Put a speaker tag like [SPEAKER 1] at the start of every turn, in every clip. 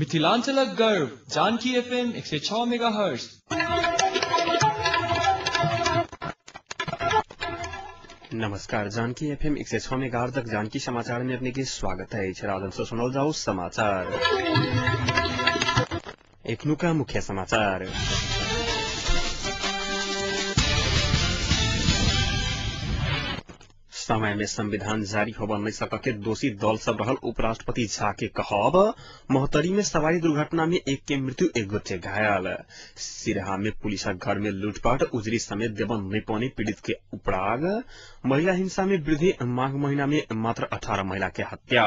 [SPEAKER 1] मिथिलांचलक गर्व Janaki FM 106 megahertz.
[SPEAKER 2] नमस्कार, जानकी एफएम 106 मेगाहर्ट्ज तक जानकी समाचार में अपने के स्वागत है। राजन से सुनल जाओ समाचार। एखनुका मुख्य समाचार। समय में संविधान जारी होब नहीं सकके दोषी दल सब रहल उपराष्ट्रपति झा के कहब। महोत्तरी में सवारी दुर्घटना में एक के मृत्यु, एक गोटे घायल। सिरहा में पुलिसक घर में लूटपाट, उजरी समेत देवन नहीं पाने पीड़ित के उपराग। महिला हिंसा में वृद्धि, माघ महीना में मात्र 18 महिला के हत्या।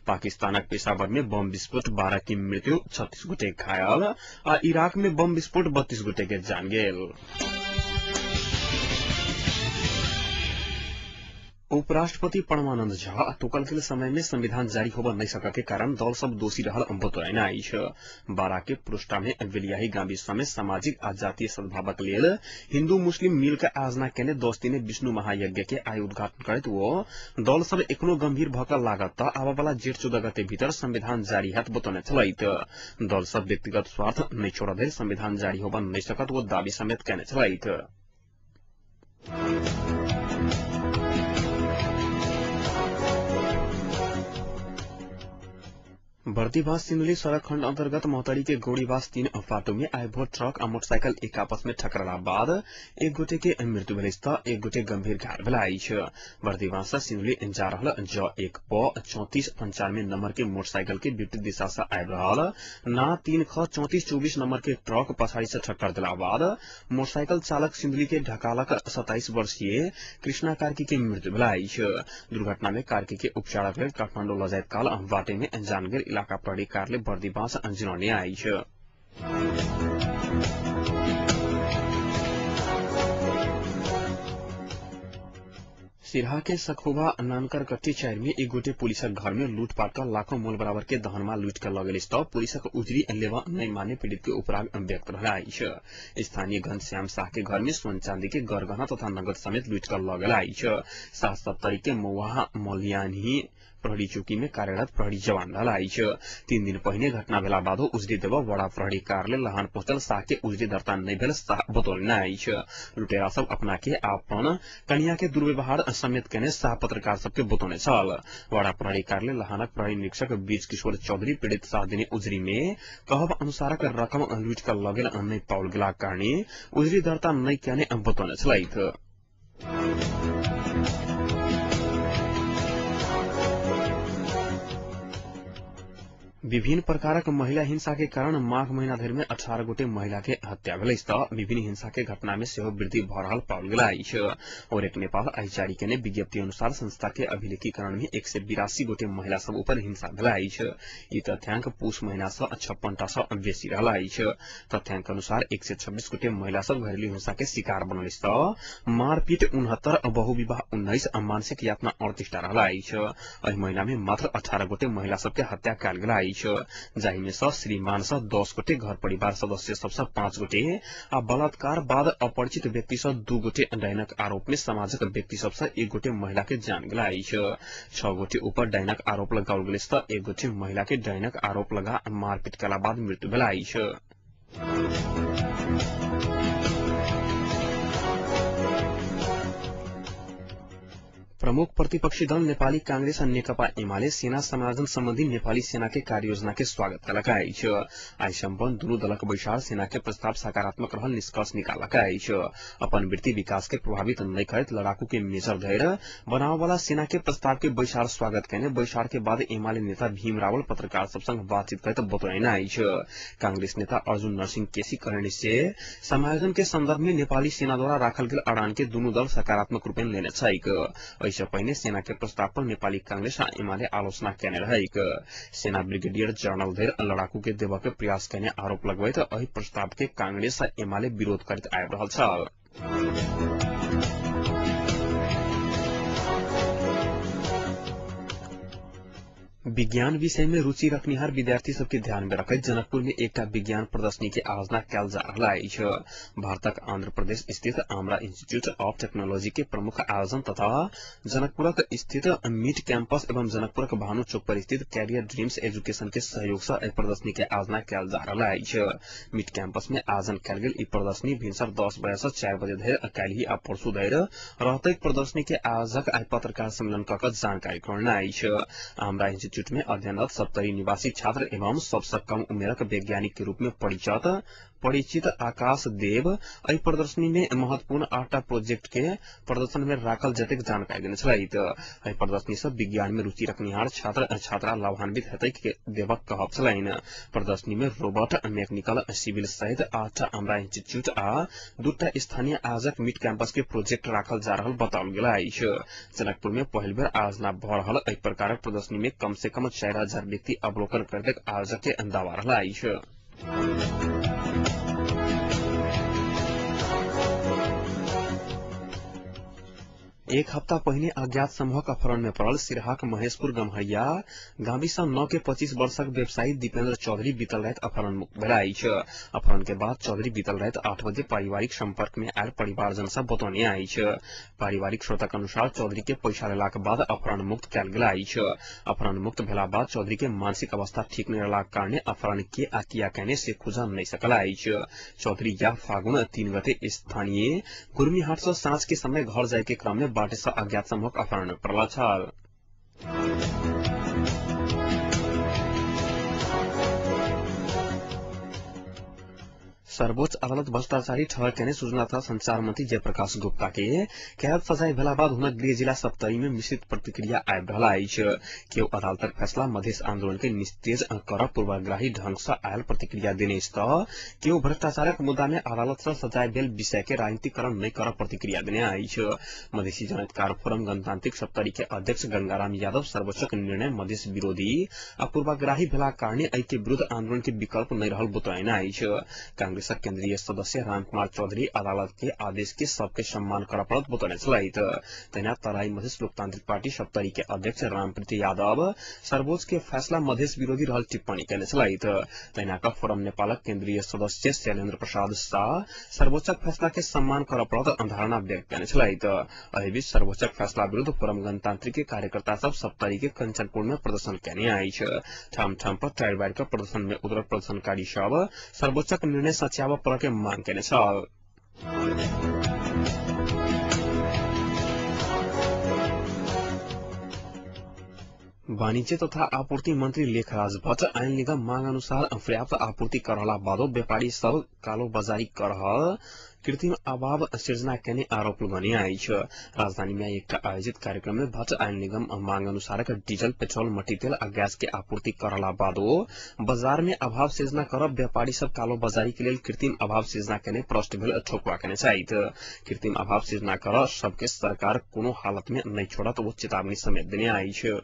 [SPEAKER 2] पाकिस्तानक पेशावर में बम विस्फोट, 12 की मृत्यु, 36 गोटे घायल। आ इराक में बम विस्फोट, 32 गोटे के जान गेल। उपराष्ट्रपति परमानंद झा तोकल गेल समय में संविधान जारी होब नहीं सक के कारण दल सब दोषी रहल बतौने अछि। बारा के पृष्ठा में बेलियाही गाविस समेत सामाजिक आ जातीय सद्भावक लेल हिन्दू मुस्लिम मिल के आयोजना केने 10 दिने विष्णु महायज्ञ के आइ उद्घाटन करैत वो दल सब एखनो गंभीर भऽ कऽ लागत त आबऽ वाला जेठ 14 गते भीतर संविधान जारी हैत बतौने छलैत। दल सब व्यक्तिगत स्वार्थ नहीं छोड़ धरि संविधान जारी होब नहीं सकत वो दावी समेत केने छलैत। बर्दीवास सिन्धुली सड़क खंड अंतर्गत महोत्तरी के गौरीवास 3 फाटो में आइ भोर ट्रक आ मोटरसाइकिल एक आपस में ठकरला बाद एक गोटे के मृत्यु भेल त एक गोटे गंभीर घायल भेल अछि। बर्दीवास से सिन्धुली जा रहल ज 1 प 3495 नंबर के मोटरसाइकिल के विपरीत दिशा से आबि रहल ना 3 ख 3424 नंबर के ट्रक पछाड़ी से ठक्कर देला बाद मोटरसाइकिल चालक सिन्धुली के ढकालक 27 वर्षीय कृष्णा कार्की के मृत्यु भेल अछि। दुर्घटना में कार्की के उपचारक लेल काठमाडौँ लजाइत काल बाटे में जान गेल इलाका प्रहरी कार्यालय बर्दीबास जनौने अछि। सिरहा के सखोबा नानकरकट्टी 4 में एक गोटे पुलिसक घर में लूटपाट कर लाखों मोल बराबर के दहनमा लूट कर लगल त पुलिसक उजरी लेवा नहीं माने पीड़ित के उपराग व्यक्त रहल अछि। स्थानीय घनश्याम शाह के घर में सोन चांदी के गरगहना तथा नगद समेत लूट कर लगल अछि। शाह सप्तरी के मौहा मलियानी प्रहरी चौकी में कार्यरत प्रहरी जवान रहल अछि। 3 दिन पहिने घटना भेला बादो उजरी देव वड़ा प्रहरी कार्यालय लहान पहुंचल शाह के उजरी दर्ता नहीं भेल शाह बतौलने अछि। लुटेरा सब अपना के अपन कनिया के दुर्व्यवहार समेत केने शाह पत्रकार सबके बतौने छल। वड़ा प्रहरी कार्यालय लहानक प्रहरी निरीक्षक बीज किशोर चौधरी पीड़ित शाह दिने उजरी में कहब अनुसारक रकम लूट कर लगेल नहीं पाओल गेला कारणे उजरी दर्ता नहीं केने बतौने छलथि। विभिन्न प्रकारक महिला हिंसा के कारण माघ महीना धरि में 18 गोटे महिला के हत्या भेल त विभिन्न हिंसा के घटना में सेहो वृद्धि भ रहल पाओल गेल अछि। और एक नेपाल आइ जारी केने विज्ञप्ति अनुसार संस्था के अभिलेखीकरण में 182 गोटे महिला सब ऊपर हिंसा भेल अछि। ई तथ्यांक पुष महीना से 56 टा से बेसी रहल अछि। तथ्यांक अनुसार 126 गोटे महिला सब घरेलू हिंसा के शिकार बनल त मारपीट 69, बहुविवाह 19 आ मानसिक यातना 38 टा रहल अछि। एहि महीना में मात्र 18 गोटे महिला सब के हत्या कयल गेल अछि, जाहि में सँ श्रीमान सँ 10 गोटे, घर परिवार सदस्य सब सँ 5 गोटे आ बलात्कार बाद अपरिचित व्यक्ति सँ 2 गोटे डाइनक आरोप में समाजक व्यक्ति सब सँ 1 गोटे महिला के जान गेल अछि। 6 गोटे ऊपर डाइनक आरोप लगाओल गेल त 1 गोटे महिला के डाइनक आरोप लगा मारपीट केला बाद मृत्यु भेल अछि। प्रमुख प्रतिपक्षी दल नेपाली कांग्रेस आ नेकपा एमाले सेना समायोजन सम्बन्धी नेपाली सेना के कार्ययोजना के स्वागत कलक अछि। आइ सम्पन्न दुनू दलक बैसार सेना के प्रस्ताव सकारात्मक रहल निष्कर्ष निकालक अछि। अपन वृत्ति विकास के प्रभावित नहीं करैत लड़ाकू के मेजर धरि बनाव वाला सेना के प्रस्ताव के बैसार स्वागत केने बैसार के बाद एमाले नेता भीम रावल पत्रकार सब संग बातचीत करैत बतौने अछि। कांग्रेस नेता अर्जुन नरसिंह केसी कहने से समायोजन के संदर्भ में नेपाली सेना द्वारा राखल गेल अड़ान के दुनू दल सकारात्मक रूपेण लेने छैक। एहिसँ पहिने सेना के प्रस्ताव पर नेपाली कांग्रेस आ एमाले आलोचना केने रहैक। सेना ब्रिगेडियर जनरल धरि लड़ाकू के देबऽ के प्रयास केने आरोप लगबैत एहि प्रस्ताव के कांग्रेस आ एमाले विरोध करैत आबि रहल छल। विज्ञान विषय में रुचि रखनिहार विद्यार्थी सबके ध्यान में रखैत जनकपुर में एकटा विज्ञान प्रदर्शनी के आयोजना कयल जा रहल अछि। भारतक आंध्र प्रदेश स्थित आमरा इंस्टीट्यूट ऑफ टेक्नोलॉजी के प्रमुख आयोजन तथा जनकपुरक स्थित मीट कैंपस एवं जनकपुरक भानु चौक पर स्थित कैरियर ड्रीम्स एजुकेशन के सहयोग से एहि प्रदर्शनी के आयोजना कयल जा रहल अछि। मीट कैंपस में आयोजन कयल गेल ई प्रदर्शनी भिनसर 10 बजे से 4 बजे धरि काल्हि आ परसू धरि रहतै। प्रदर्शनी के आयोजक आइ पत्रकार सम्मेलन क कऽ जानकारी करौने अछि। आमरा इंस्टीट्यूट में अध्ययनरत सप्तरी निवासी छात्र एवं सबसे कम उमेरक वैज्ञानिक के रूप में परिचित आकाश देव एहि प्रदर्शनी में महत्वपूर्ण 8टा प्रोजेक्ट के प्रदर्शन में राखल जतेक जानकारी देने छलथि। एहि प्रदर्शनी से विज्ञान में रुचि रखनिहार छात्र छात्रा लाभान्वित हेतै देवक कहब छलनि। प्रदर्शनी में रोबोट, मैकेनिकल, सिविल सहित 8टा आमरा इंस्टीट्यूट आ 2टा स्थानीय आयोजक मिड कैंपस के प्रोजेक्ट राखल जा रहल बताओल गेल अछि। जनकपुर में पहिल बेर आयोजना भ रहल एहि प्रकारक प्रदर्शनी में कम से कम 4000 व्यक्ति अवलोकन करतै आयोजक के दावा रहल अछि। एक हप्ता पहिने अज्ञात समूहक अपहरण में पड़ल सिरहाक महेशपुर गम्हरिया गाविस 9 के 25 वर्षक व्यवसायी दीपेन्द्र चौधरी बीतल राति अपहरण मुक्त भेल अछि। अपहरण के बाद चौधरी बीतल राति 8 बजे पारिवारिक संपर्क में आयल परिवारजन सब बतौने अछि। पारिवारिक स्रोतक अनुसार चौधरी के पैसा लेलाक बाद अपहरण मुक्त कयल गेल अछि। अपहरण मुक्त भेला बाद चौधरी के मानसिक अवस्था ठीक नहि रहलाक कारणे अपहरण के आ किया केने से खुजल नहि सकल अछि। चौधरी या फागुन 3 गते स्थानीय गुर्मीहाट से साँझ के समय घर जाय के क्रम में बाटे से अज्ञात समूहक अपहरण पड़ल छल। सर्वोच्च अदालत भ्रष्टाचारी ठहर केने सूचना तथा संचार मंत्री जयप्रकाश गुप्ता के कैद सजाय भेला बाद हुनक गृह जिला सप्तरी में मिश्रित प्रतिक्रिया आबि रहल अछि। केओ अदालतक फैसला मधेश आंदोलन के निस्तेज कर पूर्वाग्रही ढंग से आयल प्रतिक्रिया देने त केओ भ्रष्टाचारक मुद्दा में अदालत से सजाय भेल विषय के राजनीतिकरण नहि कर प्रतिक्रिया देने अछि। मधेसी जनअधिकार फोरम गणतांत्रिक सप्तरी के अध्यक्ष गंगाराम यादव सर्वोच्चक निर्णय मधेश विरोधी आ पूर्वाग्रही भेला कारणे एहि के विरुद्ध आंदोलन के विकल्प नहि रहल बतौने अछि। कांग्रेस केंद्रीय सदस्य रामकुमार चौधरी अदालत के आदेश के सबके सम्मान कर पड़त बतौने छलथि। तहिना तराई मधेश लोकतांत्रिक पार्टी सप्तरी के अध्यक्ष रामप्रीति यादव सर्वोच्च के फैसला मधेश विरोधी रहल टिप्पणी केने छलथि। तहिना क फोरम नेपालक केंद्रीय सदस्य शैलेन्द्र प्रसाद शाह सर्वोच्चक फैसला के सम्मान कर पड़त धारणा व्यक्त केने छलथि। एहि बीच सर्वोच्चक फैसला विरुद्ध फोरम गणतांत्रिक के कार्यकर्ता सब सप्तरी के कंचनपुर में प्रदर्शन केने अछि। ठाम ठाम पर टायर बारि क प्रदर्शन में उतरल प्रदर्शनकारी सब सर्वोच्चक निर्णय सच्याब पर के मांग केने छल। वाणिज्य तथा आपूर्ति मंत्री लेखराज भट्ट ऐन निगम मांग अनुसार पर्याप्त आपूर्ति कर रहला बादो व्यापारी सब कालोबाजारी कर रहल कृत्रिम अभाव सृजना केने आरोप लगौने अछि। राजधानी में एकटा आयोजित कार्यक्रम में भट्ट ऐन निगम मांग अनुसार डीजल, पेट्रोल, मट्टीतेल आ गैस के आपूर्ति करला बादो बाजार में अभाव सृजना करब व्यापारी सब कालोबाजारी के लेल कृत्रिम अभाव सृजना केने प्रश्न भेल ठोकुआ केने छथि। कृत्रिम अभाव सृजना कर सबके सरकार कोनो हालत में नहि छोड़त वो चेतावनी समेत देने अछि।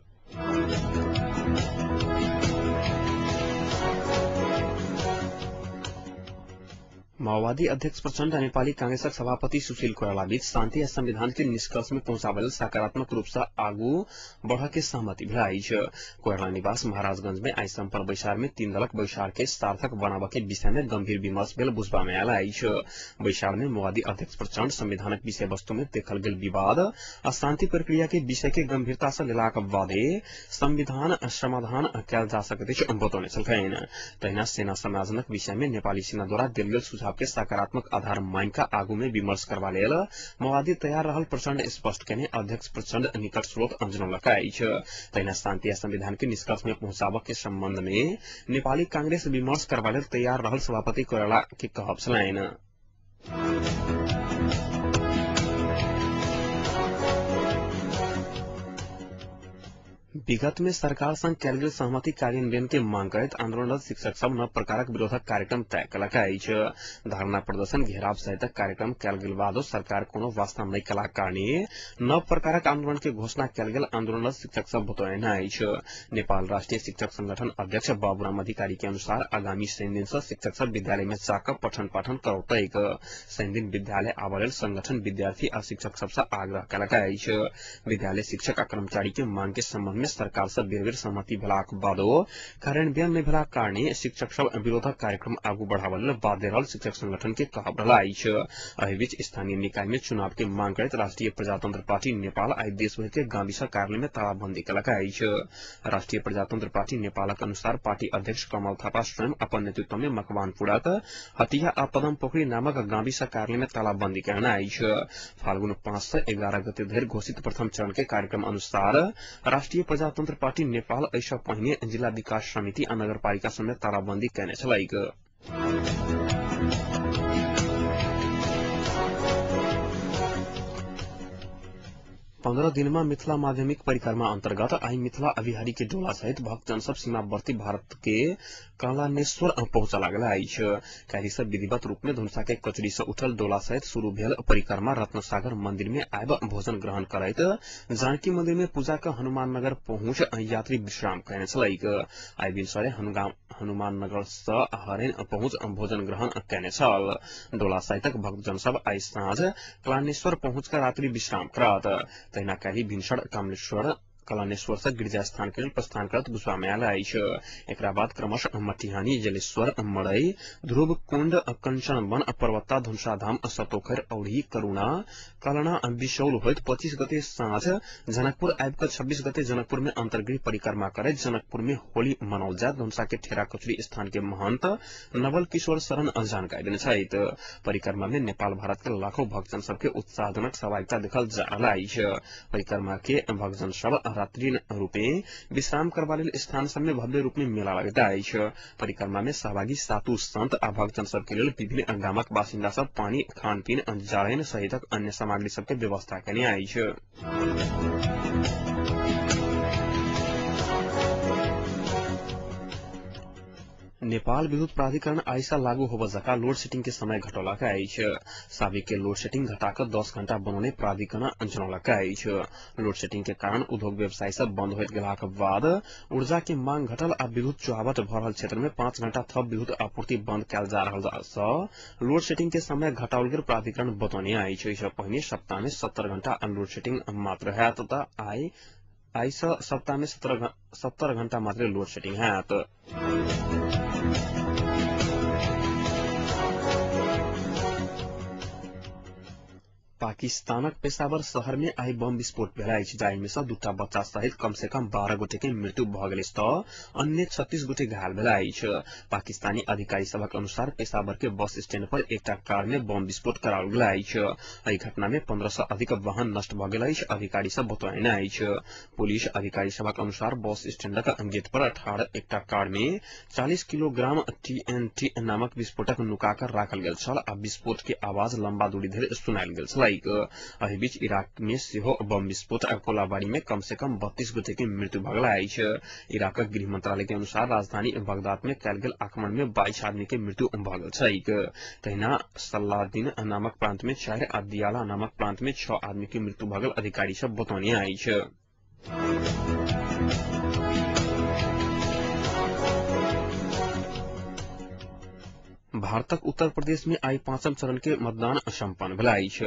[SPEAKER 2] माओवादी अध्यक्ष प्रचण्ड नेपाली कांग्रेसक सभापति सुशील कोइराला बीच शान्ति आ संविधान के निष्कर्ष में पहुंचाबय लेल सकारात्मक रूप से आगू बढ़ के सहमति भेल अछि। कोइराला निवास महाराजगंज में आइ सम्पन्न बैसार में 3 दलक बैसार के सार्थक बनाबय के विषय में गंभीर विमर्श भेल बुझबा में आयल अछि। बैसार में माओवादी अध्यक्ष प्रचण्ड संविधानक विषय वस्तु में देखल गेल विवाद आ शान्ति प्रक्रिया के विषय के गंभीरता से लेलाक बादे संविधान समाधान कयल जा सकैत अछि बतौने छलखिन। तहिना सेना समायोजनक विषय में नेपाली सेना द्वारा देल गेल सुझाव के सकारात्मक आधार मान क आगू में विमर्श करबा लेल माओवादी तैयार रहल प्रचण्ड स्पष्ट केने अध्यक्ष प्रचण्ड निकट स्रोत जनौलक अछि। तहिना शान्ति आ संविधान के निष्कर्ष में पहुंचाबय के संबंध में नेपाली कांग्रेस विमर्श करबा लेल तैयार रहल सभापति कोइराला के कहब छलनि। विगत में सरकार संग कयल गेल सहमति कार्यान्वयन के मांग करैत आंदोलनरत शिक्षक सब नव प्रकारक विरोधक कार्यक्रम तय कलक अछि। धरना प्रदर्शन, घेराव सहितक कार्यक्रम कयल गेल बादो सरकार कोनो वास्ता नहि कलाक कारणे नव प्रकारक आंदोलन के घोषणा कयल गेल आंदोलनरत शिक्षक सब बतौने अछि। नेपाल राष्ट्रीय शिक्षक संगठन अध्यक्ष बाबूराम अधिकारी के अनुसार आगामी शनि दिन से शिक्षक सब विद्यालय में जाकऽ पठन पाठन करौतैक। शनि दिन विद्यालय आबय लेल संगठन विद्यार्थी आ शिक्षक सबसँ आग्रह कलक अछि। विद्यालय शिक्षक आ कर्मचारी के मांग के संबंध में सरकार से बेर बेर सहमति भेलाक बादो कार्यान्वयन नहि भेलाक कारणे शिक्षक सब विरोधक कार्यक्रम आगू बढ़ाबय लेल बाध्य रहल शिक्षक संगठन के कहब रहल अछि। एहि बीच स्थानीय निकाय में चुनाव के मांग करैत राष्ट्रीय प्रजातंत्र पार्टी नेपाल आइ देशभरि के गाविस कार्यालय में तालाबंदी केलक अछि। राष्ट्रीय प्रजातंत्र पार्टी नेपालक अनुसार पार्टी अध्यक्ष कमल थापा स्वयं अपन नेतृत्व में मकवानपुरक हतिया आ पदम पोखरी नामक गाविस कार्यालय में तालाबंदी केने अछि। फाल्गुन 5 से 11 गते धरि घोषित प्रथम चरण के कार्यक्रम अनुसार राष्ट्रीय प्रजातंत्र पार्टी नेपाल एहिसँ पहिने जिला विकास समिति आ नगरपालिका समेत तालाबंदी केने छलैक। 15 दिनमा मिथिला माध्यमिक परिक्रमा अंतर्गत आई मिथिला अभिहारी के डोला सहित भक्तजन सब सीमावर्ती भारत के कालानेश्वर पहुंच लागल अछि। काल्हि से विधिवत रूप में धनुषा के कचरी से उठल डोला सहित शुरू भेल परिक्रमा रत्नसागर मंदिर में आबि भोजन ग्रहण करैत जानकी मंदिर में पूजा क हनुमान नगर पहुंच यात्री विश्राम कयने छलैक। आइ भिनसरे हनुमान नगर से हरेन पहुंच भोजन ग्रहण कयने छल। डोला सहितक भक्तजन सब आइ साँझ कलानेश्वर पहुंच क रात्रि विश्राम करत। तहिना काल्हि भिनसर कामलेश्वर कलानेश्वर से गिरिजा स्थान के लेल प्रस्थान करत बुझबा में आयल अछि। एकरा बाद क्रमशः मटिहानी, जलेश्वर, मड़ई, ध्रुव कुंड, कंचन वन, पर्वता, धनुषाधाम, सतोखर, औढ़ी, करुणा, कलना, बिशौल होइत 25 गते साँझ जनकपुर आबि क 26 गते जनकपुर में अंतर्गृह परिक्रमा करैत जनकपुर में होली मनाओल जायत धनुषा के ठेरा कचरी स्थान के महंत नवल किशोर शरण जानकारी देने छथि। परिक्रमा में नेपाल भारत के लाखों भक्तजन सबके उत्साहजनक सहभागिता देखल जा रहल अछि। परिक्रमा के भक्तजन सब रात्रि रूपे विश्राम करबा लेल स्थान सब में भव्य रूप में मेला लगैत अछि। परिक्रमा में सहभागी सातु संत आ भक्तजन सब के लेल विभिन्न गामक बासिन्दा सब पानी, खानपीन, जारैन सहितक अन्य सामग्री सबके व्यवस्था केने अछि। नेपाल विद्युत प्राधिकरण आइसा लागू होबय जका लोड सेटिंग के समय घटौलक अछि। साबिक के लोड सेटिंग घटाकर 10 घंटा बनौने प्राधिकरण जनौलक अछि। लोड सेटिंग के कारण उद्योग व्यवसाय सब बंद होइत गेलाक बाद ऊर्जा के मांग घटल आ विद्युत चुहावट भ रहल क्षेत्र में 5 घंटा थप विद्युत आपूर्ति बंद कयल जा रहल सँ लोड सेटिंग के समय घटाओल गेल प्राधिकरण बतौने अछि। एहिसँ पहिने सप्ताह में 70 घंटा लोड सेटिंग मात्र होयत त आइ सँ सप्ताह में 70 घंटा मात्र लोड सेटिंग होयत। पाकिस्तानक पेशावर शहर में आई बम विस्फोट भेल अछि, जाहि में सँ 2टा बच्चा सहित कम से कम 12 गोटे के मृत्यु भ गेल अछि त अन्य 36 गोटे घायल भेल अछि। पाकिस्तानी अधिकारी सभक अनुसार पेशावर के बस स्टैंड पर एकटा कार में बम विस्फोट कराओल गेल अछि। एहि घटना में 15 सँ अधिक वाहन नष्ट भ गेल अछि, अधिकारी सब बतौने अछि। पुलिस अधिकारी सभक अनुसार बस स्टैंडक गेट पर ठाढ़ एकटा कार में 40 किलोग्राम टीएनटी नामक विस्फोटक नुका कर राखल गेल छल आ विस्फोट के आवाज लंबा दूरी धरि सुनायल गेल छल। एहि बीच इराक में सेहो बम विस्फोट आ गोलाबारी में कम से कम 32 गोटे के मृत्यु भ गेल अछि। इराकक गृह मंत्रालय के अनुसार राजधानी बगदाद में कयल गेल आक्रमण में 22 आदमी के मृत्यु भ गेल छैक। तहिना सलादीन नामक प्रांत में 4 आ दियाला नामक प्रांत में 6 आदमी के मृत्यु भ गेल अधिकारी सब बतौने अछि। भारतक उत्तर प्रदेश में आई 5म चरण के मतदान सम्पन्न भेल अछि।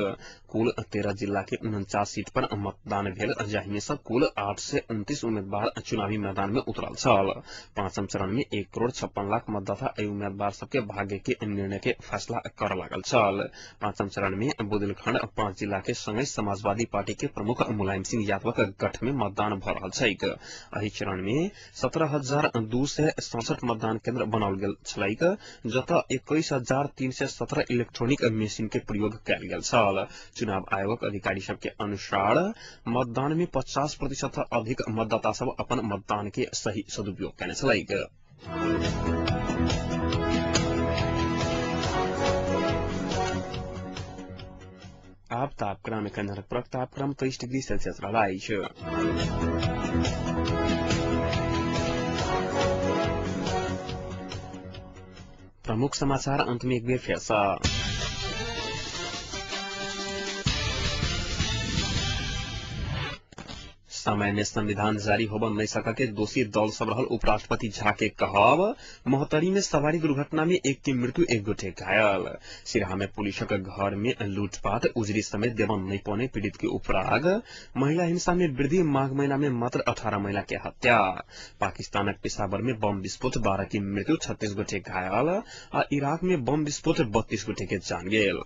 [SPEAKER 2] कुल 13 जिला के 49 सीट पर मतदान भेल, जाहि में सँ कुल 829 उम्मीदवार चुनावी मैदान में उतरल छल। 5म चरण में 1,56,00,000 मतदाता एहि उम्मीदवार सबके भाग्य के निर्णय के फैसला कर लागल छल। 5म चरण में बुंदेलखंड 5 जिला के संगहि समाजवादी पार्टी के प्रमुख मुलायम सिंह यादवक गठ में मतदान भ रहल छैक। एहि चरण में 17,267 मतदान केन्द्र बनाओल गेल छलैक, जतऽ 21,317 इलेक्ट्रॉनिक मशीन के प्रयोग कयल गेल छल। चुनाव आयोगक अधिकारी सबके अनुसार मतदान में 50% अधिक मतदाता सब अपन मतदान के सही सदुपयोग केने छलैक। आब तापक्रम एखन जनकपुरक तापक्रम 23 डिग्री सेल्सियस रहल अछि। प्रमुख समाचार अंत में एक बेर फेर सँ। समय में संविधान जारी होब नहीं सक के दोषी दल सब रहल उपराष्ट्रपति झा के कहब। महोत्तरी में सवारी दुर्घटना में एक की मृत्यु, एक गोटे घायल। सिराहा में पुलिसक घर में लूटपाट, उजरी समेत देवन नहीं पौने पीड़ित के उपराग। महिला हिंसा में वृद्धि, माघ महीना में मात्र 18 महिला के हत्या। पाकिस्तानक पेशावर में बम विस्फोट, 12 की मृत्यु, 36 गोटे घायल। आ इराक में बम विस्फोट, 32 गोटे के जान गेल।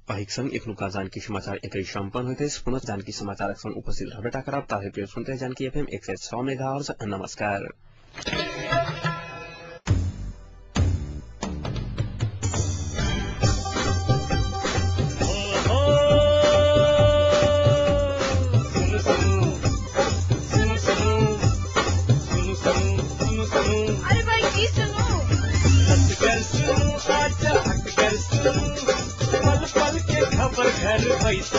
[SPEAKER 2] अहिक संग एखनुका जानकी समाचार एतै सम्पन्न होइत अछि। पुनः जानकी समाचारक संग उपस्थित रहबेटा करब। ताहि सुनते जानकी एफएम 106 मेगाहर्ट्ज। नमस्कार।
[SPEAKER 3] अरे भाई की सुनू,
[SPEAKER 4] पल पल के खबर घर बैसल।